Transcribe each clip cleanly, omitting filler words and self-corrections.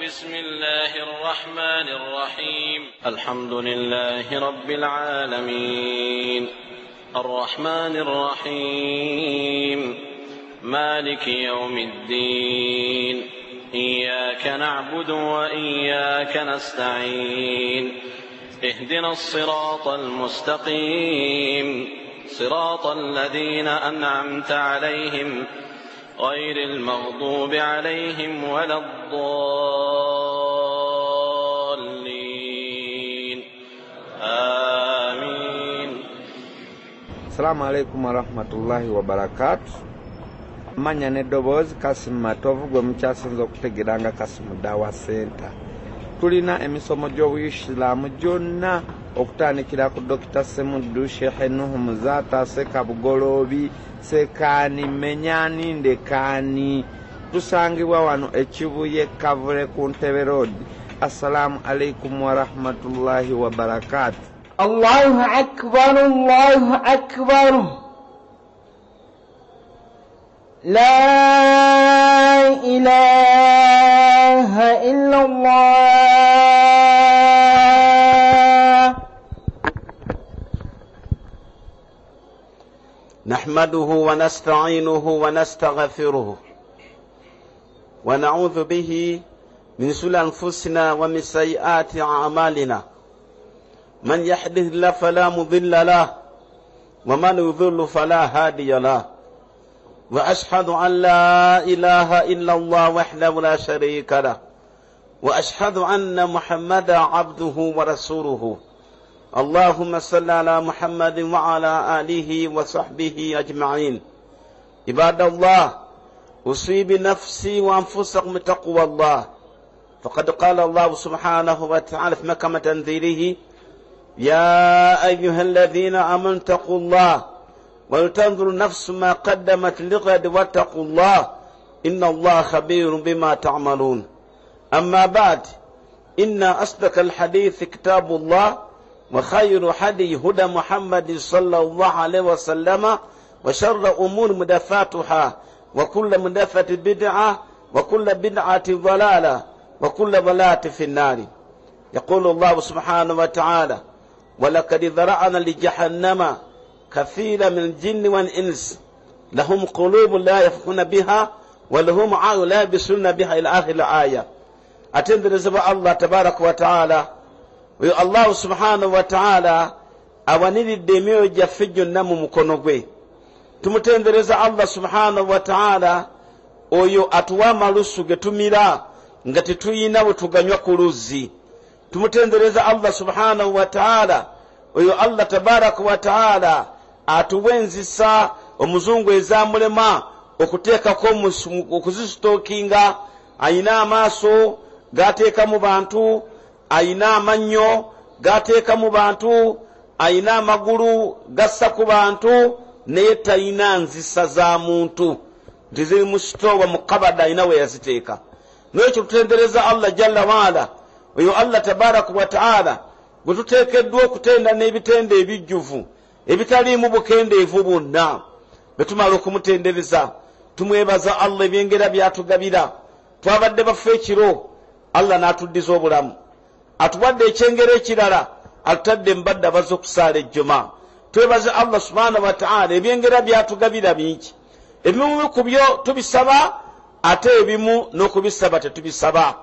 بسم الله الرحمن الرحيم. الحمد لله رب العالمين. الرحمن الرحيم. مالك يوم الدين. إياك نعبد وإياك نستعين. اهدنا الصراط المستقيم. صراط الذين أنعمت عليهم غير المغضوب عليهم ولا الضالين. آمين. Assalamu alaikum warahmatullahi wabarakatu. Amanya n'eddoboozi Kasimu Matovu, gwe mukyasinza okutegeera nga Kasimu Dawa Center. Tulina emisomo gy'obuyisiraamu gyonna okutandikira ku Dokita Semuddu, Sheikh Nuhu Muzaata, Sekabugoloobi, Sekaani, Menyani, Ndekaani. Tusangibwa wano e Kibuye, Kavule ku Ntebe Road. Assalamu alaikum warahmatullahi wabarakatu. الله أكبر الله أكبر لا إله إلا الله. نحمده ونستعينه ونستغفره ونعوذ به من شرور أنفسنا ومن سيئات أعمالنا. من يهده الله فلا مضل له ومن يضلل فلا هادي له. وأشهد أن لا إله إلا الله وحده لا شريك له، وأشهد أن محمدا عبده ورسوله. اللهم صل على محمد وعلى آله وصحبه أجمعين. عباد الله، أوصي بنفسي وأنفسكم بتقوى الله، فقد قال الله سبحانه وتعالى في محكم تنزيله: يا أيها الذين آمنوا اتقوا الله ولتنظر نفس ما قدمت لغد واتقوا الله إن الله خبير بما تعملون. أما بعد، إن أصدق الحديث كتاب الله، وخير هدي هدى محمد صلى الله عليه وسلم، وشر أمور محدثاتها، وكل محدثة بدعة، وكل بدعة ضلالة، وكل ضلالة في النار. يقول الله سبحانه وتعالى: ولقد ذرأنا لجهنم كثيرا من الجن والإنس لهم قلوب لا يفقهون بها ولهم أعين لا يبصرون بها إلى آخر الآية. Atenderezebwa Allah tabaraka wa taala. Oyo Allah subhanahu wa taala awaniridde emyoyo gyaffe gyonna mu mukono gwe. Tumutendereza Allah subhanahu wa taala oyo atuwa amalusu ge tumira nga tetuyina bwe tuganywa ku luzzi. Tumutendereza Allah subhanahu wa taala oyo Allah tabaraka wa taala atuwa enzisa omuzungu ezamulema okuteekako okuzisitookinga. Ayina amaaso gateeka mu bantu, ayina amannyo gateeka mu bantu, ayina amagulu gassa ku bantu, naye tayina nzisa za muntu nti ziri mu sitoowa mu kabada, ayina we yaziteeka. N'ekyo tutendereza Allah jalla waala oyo Allah tabaraka wa taala gwe tuteekeddwa okutenda n'ebitendo ebijjuvu ebitaliimu bukendeevu bwonna. Bwe tumala okumutendereza tumwebaza Allah ebyengera byatugabira. Twabadde bafe ekiro, Allah n'atuddiza obulamu, atuwadde ekyengera ekirala, atutadde mbadde abazze okusaala ejjuma. Twebaze Allah subhanahu wa taala ebyengera byatugabira bingi, ebimu ku byo tubisaba, ate ebimu n'okubisaba tetubisaba.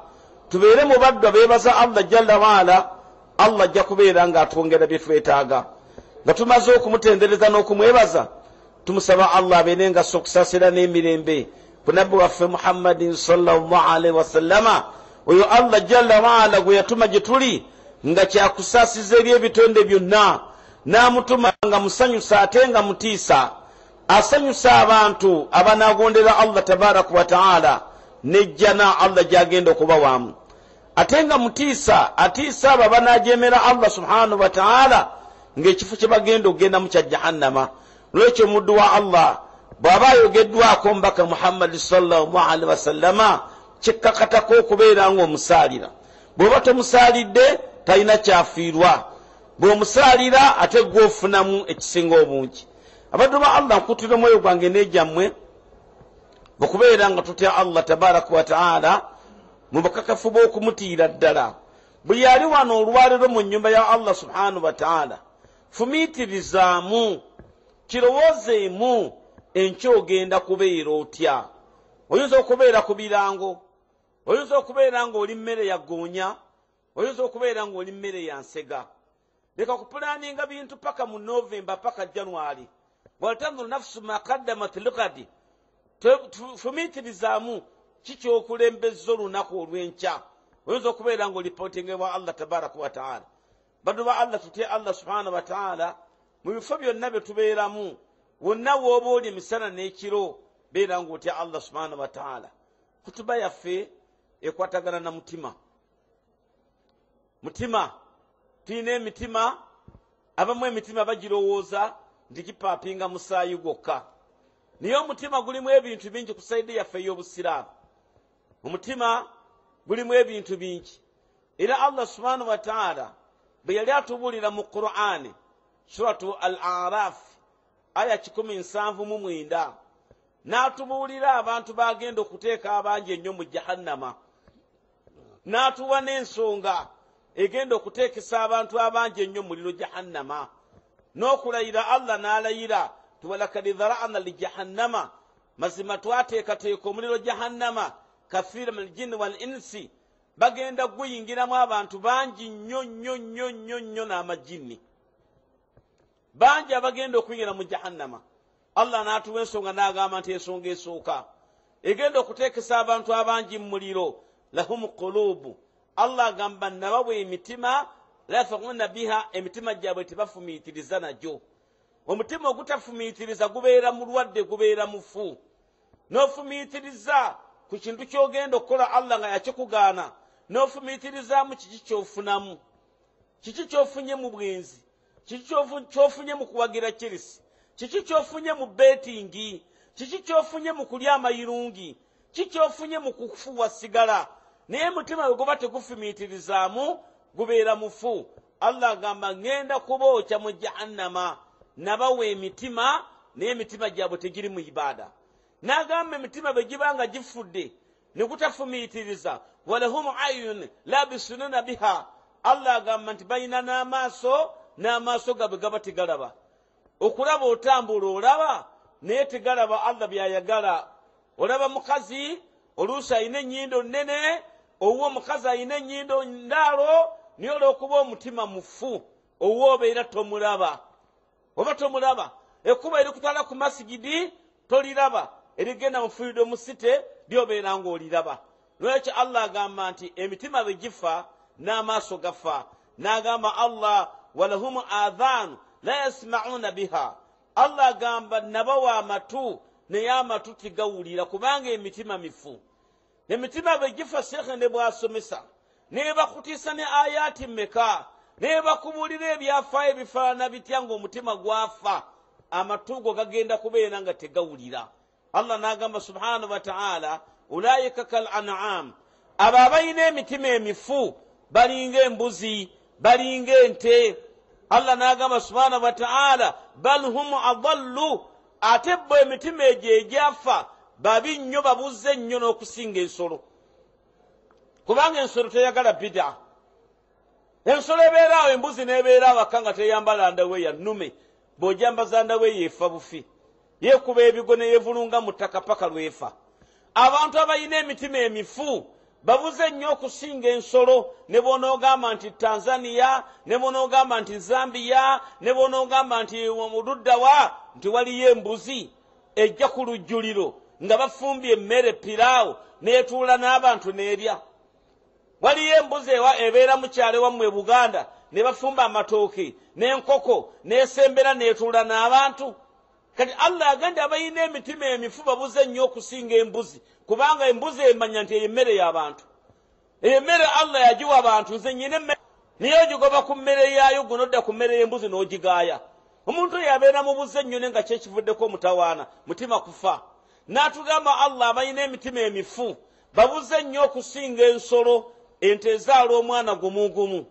Tubeere mu baddu abeebaza Allah jalla waala. Allah ajja kubeera ng'atwongera bye twetaaga. Nga tumaze okumutendereza n'okumwebaza, tumusaba Allah abeere nga okusaasira n'emirembe ku nabbi waffe Muhammadin sallallahu alaihi wasallama, oyo Allah jalla waala gwe yatuma gye tuli nga kyakusaasiza eri ebitonde byonna, n'amutuma nga musanyusa ate nga mutiisa, asanyusa abantu abanaagondera Allah tabaraka wa taala nejjana Allah gyagenda okubawaamu, ate nga mutiisa, atiisa abo abanaajemera Allah subhanahu wa taala ng'ekifo kye bagenda okugendamu kya jahannama. Lwekyo omuddu wa Allah bw'aba ayogeddwako mbaka Muhammadi sallallahu alaihi wasallama, kikkakatako okubeera ng'omusaalira. Bw'oba tomusaalidde talina kyafiirwa, bw'omusaalira ate gwe ofunamu ekisinga obungi. Abaddu ba Allah, nkutira omwoyo gwange n'egyammwe okubeera nga tutya Allah tabaraka wa taala. Mu bukakafu bw'okumutiira ddala, buli ali wano olwaleero mu nnyumba ya Allah subhanahu wataala, fumiitirizaamu, kirowoozeemu, enkya ogenda kubeera otya? Oyinza okubeera ku birango, oyinza okubeera ng'oli mmere ya ggoonya, oyinza okubeera ng'oli mmere ya nsega. Leka kupulaninga bintu paka mu Novemba, paka January. Waltanzuru nafsu ma kaddamat lighadi. Fumiitirizaamu kikyokulembeza olunaku olw'enkya. Oyinza okubeera ng'olipootinga ewa Allah tabaraka wataala. Baddu ba Allah, tutye Allah subhanahu wataala mu bifo byonna bye tubeeramu. Wonna w'oba oli emisana n'ekiro, beera ng'otya Allah subhanahu wataala. Kutuba yaffe ekwatagana na mutima. Mutima, tulina emitima. Abamu emitima bagirowooza nti gipaapinga musaayi gwokka, naye omutima gulimu ebintu bingi. Ku side yaffe ey'obusiraamu, omutima gulimu ebintu bingi. Era Allah subhanahu wataala bwe yali atubuulira mu Qur'ani, Suratu Al Araf, aya 179, n'atubuulira abantu bagenda okuteeka abangi ennyo mu Jahannama, n'atuwa n'ensonga egenda okuteekesa abantu abangi ennyo muliro Jahannama, n'okulayira Allah n'alayira ti walakad dhara'na lijahannama, mazima twateekateeka omuliro Jahannama, kathira min aljinni wal insi, bagenda guyingiramu abantu bangi nnyo nnyo nnyo nnyo nnyo n'amajinni bangi abagenda okuyingira mu Jahannama. Allah n'atuwa ensonga n'agamba nti ensonga esooka egenda okuteekesa abantu abangi mu muliro, lahum qulubu, Allah agamba nabawa emitima, la yafqahuna biha, emitima gyabwe tebafumiitiriza nagyo. Omutima ogutafumiitiriza gubeera mulwadde, gubeera mufu. N'ofumiitiriza ku kintu ky'ogenda okukola Allah nga yakikugaana, n'ofumiitirizaamu kiki ky'ofunamu, kiki ky'ofunye mu bwenzi, kiki ky'ofunye mu kuwagira Chelsea, kiki ky'ofunye mu betting, kiki ky'ofunye mu kulya amayirungi, kiki ky'ofunye mu kufuwa sigala. Naye mutima bwe guba tegufumiitirizaamu, gubeera mufu. Allah agamba ŋŋenda kubookya mu Jahannama, nabawa emitima naye emitima gyabwe tegiri mu ibaada. N'agamba emitima bwe giba nga gifudde ne gutafumiitiriza, walahum ayun la bisununa biha, Allah agamba nti balina n'amaaso, n'amaaso gaabwe gaba tegalaba. Okulaba otambula olaba, naye tegalaba Allah by'ayagala. Olaba mukazi oluusi alina ennyindo nnene, owuwe omukazi alina ennyindo ndaalo, naye olw'okuba omutima mufu owuwe obeera tomulaba, oba tomulaba. Ekkubo erikutwala ku masigidi toliraba, erigenda mu Freedom City lyobeera ng'oliraba. Lwekyo Allah agamba nti emitima bwe gifa n'amaaso gafa. N'agamba Allah walahum adhaanu la yasma'una biha, Allah agamba nabawa amatu naye amatu tigawulira, kubanga emitima mifu. Emitima bwe gifa, Sheekhe ne bw'asomesa, ne bakutiisa ne ayaati mmeka, ne bakubuulira ebyafaayo ebifaanana bitya, ng'omutima gwafa, amatu go gagenda kubeera nga tegawulira. Allah n'agamba subhanahu wataala ulaika kal an'am, abo abalina emitima emifu balinga embuzi, balinga ente. Allah n'agamba subhanahu wataala bal hum adallu, ate bo emitima egyo egyafa babi nnyo, babuze nnyo n'okusinga ensolo, kubanga ensolo teyagala bida. Ensolo ebeeraawo, embuzi n'ebeera awaka nga teyambala ndaweya nnume, bw'ojambaza ndaweya efa bufi, yeekuba ebigo ne yeevulunga mu ttaka paka lwefa. Abantu abalina emitima emifu babuze nnyo okusinga ensolo. Ne bw'onoogamba nti Tanzania, ne bw'onoogamba nti Zambia, ne bw'onoogamba nti luddawa, nti waliyo embuzi ejja ku lujjuliro nga bafumbye emmere piraawo, n'etuula n'abantu n'erya. Waliyo embuzi ebeera mu kyalo wammwe e Buganda ne bafumba amatooke n'enkoko, n'esembera n'etuula n'abantu. Kati Allah agambye abalina emitima emifu babuze nnyo okusinga embuzi, kubanga embuzi emanya nti eyo emmere y'abantu, eyo emmere Allah yagiwa abantu, nze nnyina emmere, naye ogigoba ku mmere yaayo, gwe nodda ku mmere y'embuzi n'ogigaaya. Omuntu oyo abeera mubuze nnyo, naye nga kyekivuddeko omutawaana mutima kufa. N'atugamba Allah abalina emitima emifu babuze nnyo okusinga ensolo. Ente ezaala omwana gumu gumu,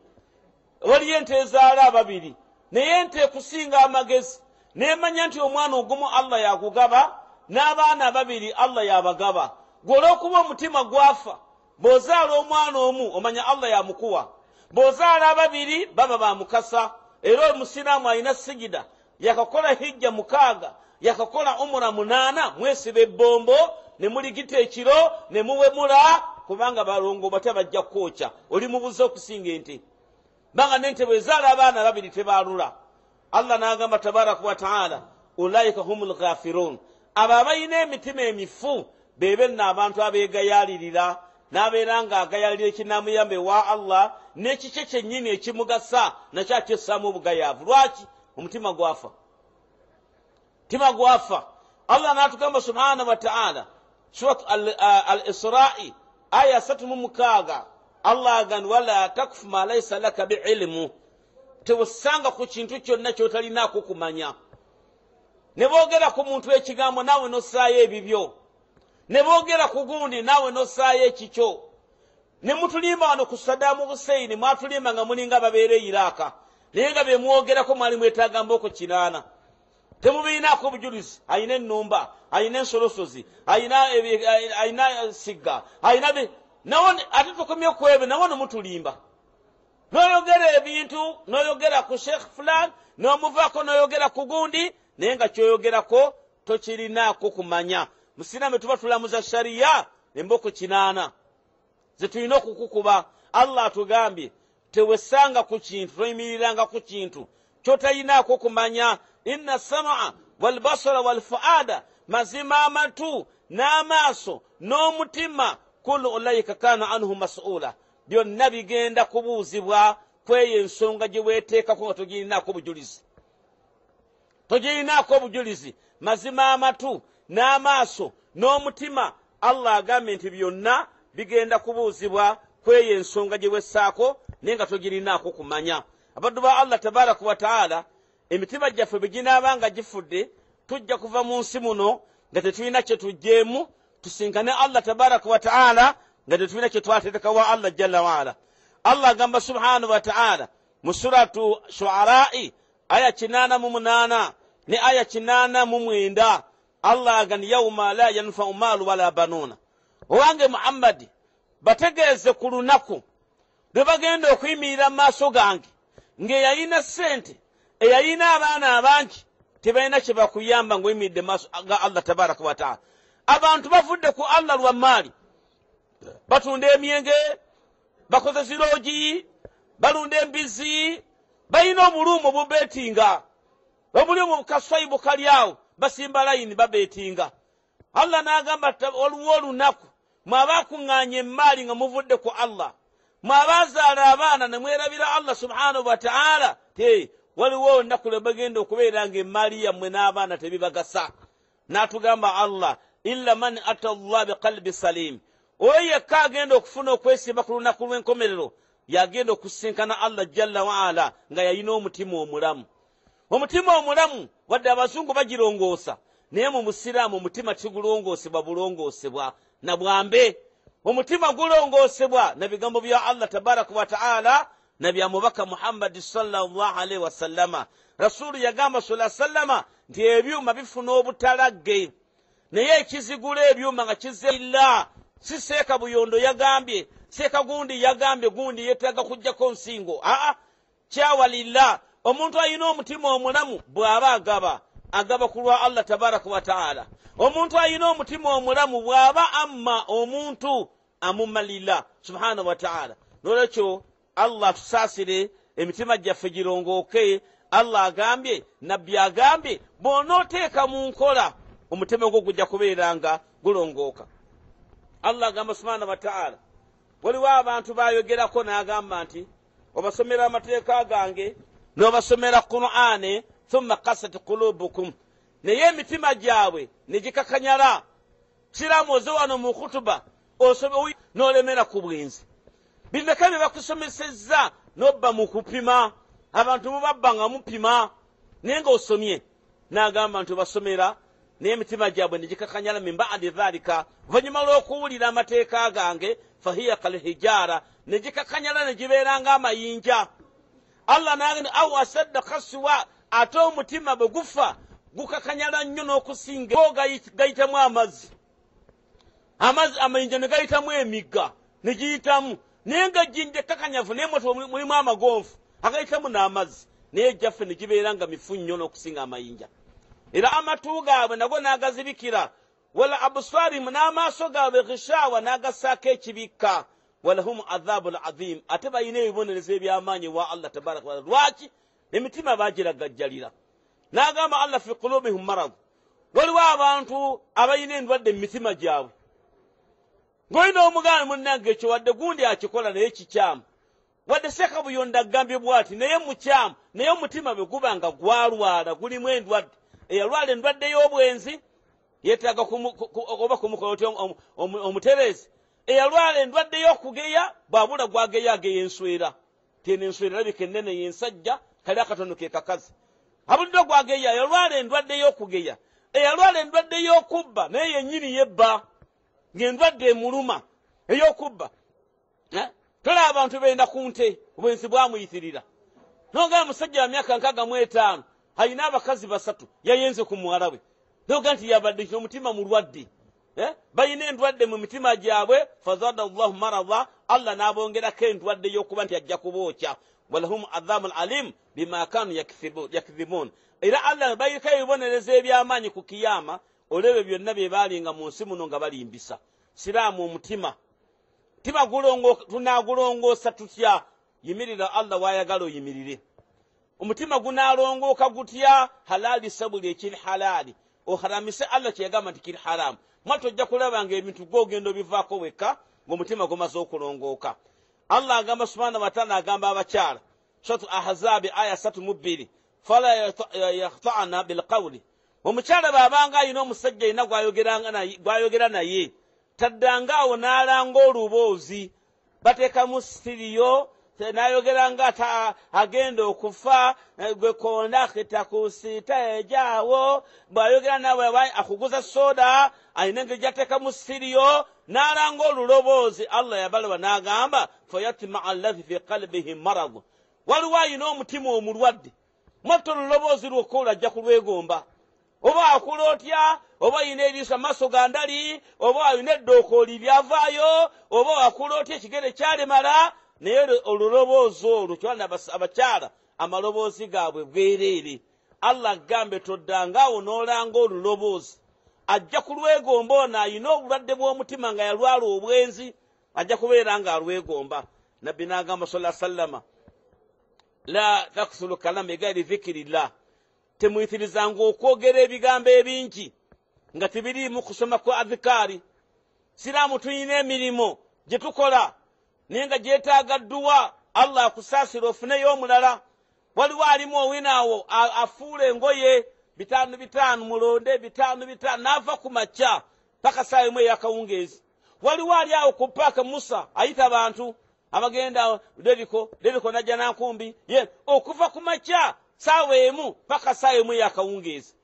waliyo ente ezaala ababiri, naye ente ekusinga amagezi nemanya nti omwana ogumu Allah yakugaba, n'abaana ababiri Allah yabagaba. Gwe olw'okuba omutima gwafa Bw'ozaala omwana omu omanya Allah yamukuwa, bw'ozaala ababiri baba bamukasa. Era omusiraamu alina sigida, yakakola hijja 6, yakakola umura 8, mwesiba ebbombo ne muligita ekiro ne muwemula, kubanga balongo batya bajja kwokya. Oli mubuze okusinga ente, banga n'ente bwezaala abaana babiri tebaalula. Allah n'agamba tabaraka wa taala, ulaika humul ghafirun, abo abalina emitima emifu bebe nno abantu abeegayaalirira, n'abeera ng'agayaalira ekinaamuyamba ewa Allah, n'ekikye kyennyini ekimugasa nakyo akyessaamu obugayaavu. Lwaki? Omutima gwafa, mutima gwafa. Allah n'atugamba subhanahu wa taala, Surat Al-Isra'i aya 36, Allah agamba wala takfu ma laysa laka biilmu, tewessanga ku kintu kyonna ky'otalinaako kumanya. Ne boogera ku muntu ekigambo naawe n'ossaayo ebibyo, ne boogera ku gundi naawe n'ossaayo ekikyo. Ne mutulimba wano ku Saddam Hussein, mwatulimba nga mulinga ababeera e Iraq, naye nga be mwogerako mwali mwetaaga mboko 8. Temubiinaako obujulizi. Alina ennumba, alina ensolosozi, alina sigga, alina nawo, ate tukomye ku ebyo, nawo ne mutulimba. N'oyogera ebintu, n'oyogera ku Sheikh Fulan, n'omuvaako n'oyogera ku gundi, naye nga ky'oyogerako tokirinaako kumanya. Musiraamu tuba tulamuza sharia emboko 8 ze tulina okukukuba. Allah atugambye tewessanga ku kintu, toyimiriranga ku kintu ky'otalinaako kumanya. Inna samaa walbasara walfuada, mazima amatu n'amaaso n'omutima, kullu ulaika kana anhu mas'ula, byonna bigenda kubuuzibwa kweyo ensonga gye weeteekako nga togirinaako bujulizi, togirinaako obujulizi. Mazima amatu n'amaaso n'omutima, Allah agambye nti byonna bigenda kubuuzibwa kweyo ensonga gye wessaako naye nga togirinaako kumanya. Abaddu ba Allah tabaraka wa taala, emitima gyaffe bwe ginaaba nga gifudde, tujja kuva mu nsi muno nga tetulina kye tuggyeemu, tusinkane Allah tabaraka wa taala nga tetulina kye twateereka wa Allah jalla waala. Allah agamba subhanahu wa taala mu suratu Shu'ara'i aya 88 ne aya 89, Allah agamba yauma la yanfa'u maalu wala banuna. Owange Muhammadi, bategeeze ku lunaku lwe bagenda okuyimirira mu maaso gange ng'eyalina ssente, eyalina abaana abangi, tebalina kye bakuyamba ng'oyimiridde mu maaso ga Allah tabaraka wa taala. Abantu bavudde ku Allah lwa maali, batunda emyenge, bakoze ziroogi, balunda embizi, balina obulumu obubeetinga, obuli mu kaswayi bukali awo, basimba layini babeetinga. Allah n'agamba waliwo olunaku mwabaakuŋŋaanya emmaali nga muvudde ku Allah, mwabazaala abaana ne mwerabira Allah subhanahu wa taala, te waliwo olunaku lwe bagenda okubeera ng'emmaali yammwe n'abaana tebibagasa. N'atugamba Allah, illa man ata Allah biqalbi salim, oyo yekka agenda okufuna okwesimba ku lunaku lw'enkomerero yagenda okusinkana Allah jalla waala nga yalina omutima omulamu. Omutima omulamu wadde abazungu bagirongoosa, naye mu musiraamu omutima tigulongoosebwa bulongoosebwa na bwambe. Omutima gulongoosebwa na bigambo bya Allah tabaraka wa taala na bya mubaka Muhammadi sallallahu alaihi wasallama. Rasulu yagamba sallallahu alaihi wasallama nti ebyuma bifuna obutalagge, naye ekizigula ebyuma nga kizze illa si Seeka Buyondo yagambye, Seeka gundi yagambye, gundi yeetaaga kuggyako nsingo. Aa, kyawalilla. Omuntu alina omutima omulamu bw'aba agaba, agaba ku lwa Allah tabaraka wa taala. Omuntu alina omutima omulamu bw'aba amma omuntu amumalira subhanahu wa taala. N'olwekyo Allah tusaasire, emitima gyaffe girongooke. Allah agambye, Nabbi agambye, bw'onooteeka mu nkola omutima gwo gujja kubeera nga gulongooka. Allah agamba subhanahu wa taala, waliwo abantu bayogerako n'agamba nti obasomera amateeka gange n'obasomera Qur'ane, thumma qasat qulubukum, naye emitima gyabwe ne gikakanyala. Siraamu oze wano mu khutuba n'olemera ku bwenzi, bimeka bye bakusomesezza n'obba mu kupima, abantu mubabba nga mupima, naye ng'osomye. N'agamba nti obasomera naye emitima gyabwe ne gikakanyala. Min ba'di dhalika, oluvannyuma lw'okuwulira amateeka gange, fahiya kalhijaara, ne gikakanyala ne gibeera ng'amayinja. Allah n'agamba au asadda kasuwa, ate omutima bwe gufa gukakanyala nnyo n'okusinga, go gayitamu amazzi, amayinja ne gayitamu emigga. Ne giyitamu. Naye nga ejjinja ekkakanyavu naye mulimu amagonvu agayitamu n'amazzi, naye ejjaffe ne gibeera nga mifu nnyo n'okusinga amayinja. Era amatu gaabwe nago n'agazibikira, wala absarimu, n'amaaso gaabwe ghishawa n'agassaako ekibikka. Walahum adhabul adhim, ate balina ebibonerezo eby'amaanyi wa Allah tabaraka wa taala. Lwaki? Emitima baagiragajjalira. N'agamba Allah fi qulubihim marad, waliwo abantu abalina endwadde mu mitima gyabwe. Ng'olina omugaana munnange ekyo wadde gundi akikola naye kikyamu, wadde Ssekabuyonda agambye bw'ati naye mukyamu, naye omutima bwe guba nga gwalwala gulimu endwadde. Eyalwala endwadde y'obwenzi yeetaaga oba kumukola otya omutereezi. Eyalwala endwadde y'okugeya bw'abula gwageya ageya enswera, teno enswera erabika ennene y'ensajja, kali akatono ke kakazi. Abuliddwa gwageya, yalwala endwadde y'okugeya. Eyalwala endwadde y'okubba naye yennyini yebba, ng'endwadde emuluma ey'okubba. Tolaba abantu benda ku nte, obwenzi bwamuyitirira. N'ogamba musajja wa myaka 65 alina abakazi 3 yayenze ku muwala we, n'ogamba nti yabadde kino omutima mulwadde. Balina endwadde mu mitima gyabwe, fazada Allahu marada, Allah n'abongerako endwadde y'okuba nti ajja kubookya. Walahum adhabun alim bima kanu yakdhibun. Era Allah bayiriko ebibonerezo eby'amaanyi ku kiyama olw'ebyo byonna bye baalinga mu nsi muno nga balimbisa. Siraamu omutima tunaagulongoosa tutya? Yimirira Allah w'ayagala oyimirire. Omutima gunaalongooka gutya? Halaalisa buli ekiri halaali, oharamise Allah kye yagamba nti kiri haramu. Mwattu ojja kulaba ng'ebintu gw'ogenda obivaako wekka ng'omutima gumaze okulongooka. Allah agamba subhanahu wa ta'ala, agamba abakyala Suratu Ahzab aya 32, fala yakhta'na bilqawli. Omukyala bw'abanga alina omusajja alina gw'ayogera naye, taddanga awo n'alanga oluboozi, bateekamu sitiriyo n'ayogera nga agenda okufa, gwe kondakita ku siteegi awo, bw'ayogera nawe akuguza soda, alina engeri gy'ateekamu sitiriyo n'alanga oluloboozi. Allah yabalaba n'agamba fayatmaa allazi fi qalbihi marad, waliwo alina omutima omulwadde, mwattu oluloboozi lwokka olwo ajja kulwegomba. Oba akula otya, oba alina eriiso amaaso ga ndali, oba alina eddookooli lyavaayo, oba akula otya ekigere kyalemala, naye oluloboozi olwo kywana abakyala amaloboozi gaabwe bwereere. Allah agambe toddanga awo n'olanga oluloboozi, ajja kulwegomba. Ono alina obulwadde bw'omutima nga yalwala obwenzi, ajja kubeera nga alwegomba. Nabbi n'agamba sallallahu alaihi wasallama, la taksulu kalama bighayri dhikrillah, temuyitirizanga okwogera ebigambo ebingi nga tebiriimu kusoma kwa adhikaari. Siraamu tulina emirimu gye tukola naye nga gyetaaga dduwa, Allah akusaasira ofuneyo omulala. Waliwo alimu owinaawo afuula engoye 5 5 mulonde 5 5 n'ava ku makya paka ssaawa 1 ey'akawungeezi. Waliwo ali awo ku paaka Musa ayita abantu abagenda Deriko najja nankumbi ye okuva ku makya ssaawa 1 paka ssaawa 1 ey'akawungeezi.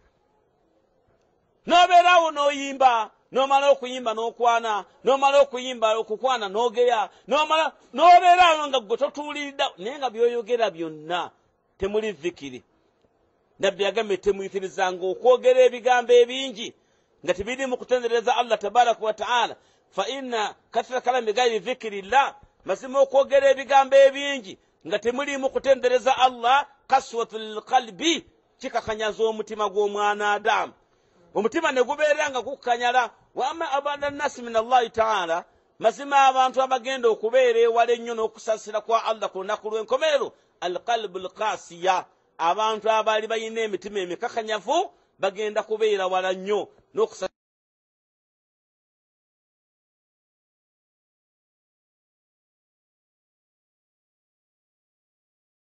N'obeerawo n'oyimba, n'omala okuyimba n'okwana, n'omala okuyimba okukwana n'ogeya, n'omala n'obeerawo nga ggwe totuuliridde, naye nga by'oyogera byonna temuli zikiri. Nabbi yagambye temuyitirizanga okwogera ebigambo ebingi nga tebiri mu kutendereza Allah tabaraka wa taala. Fa inna kathira kalami bighayri dhikrillah, mazima okwogera ebigambo ebingi nga temulimu kutendereza Allah, kaswatul qalbi, kikakanyaza omutima gw'omwana Adamu. Omutima ne gubeera nga gukukanyala. Wa amma abada nnasi min Allahi taala, mazima abantu abagenda okubeera ewala ennyo n'okusaasira kwa Allah ku lunaku lw'enkomerero, alqalbu lqasiya, abantu abaali balina emitima emikakanyavu bagenda kubeera wala nnyo n'okusaasira.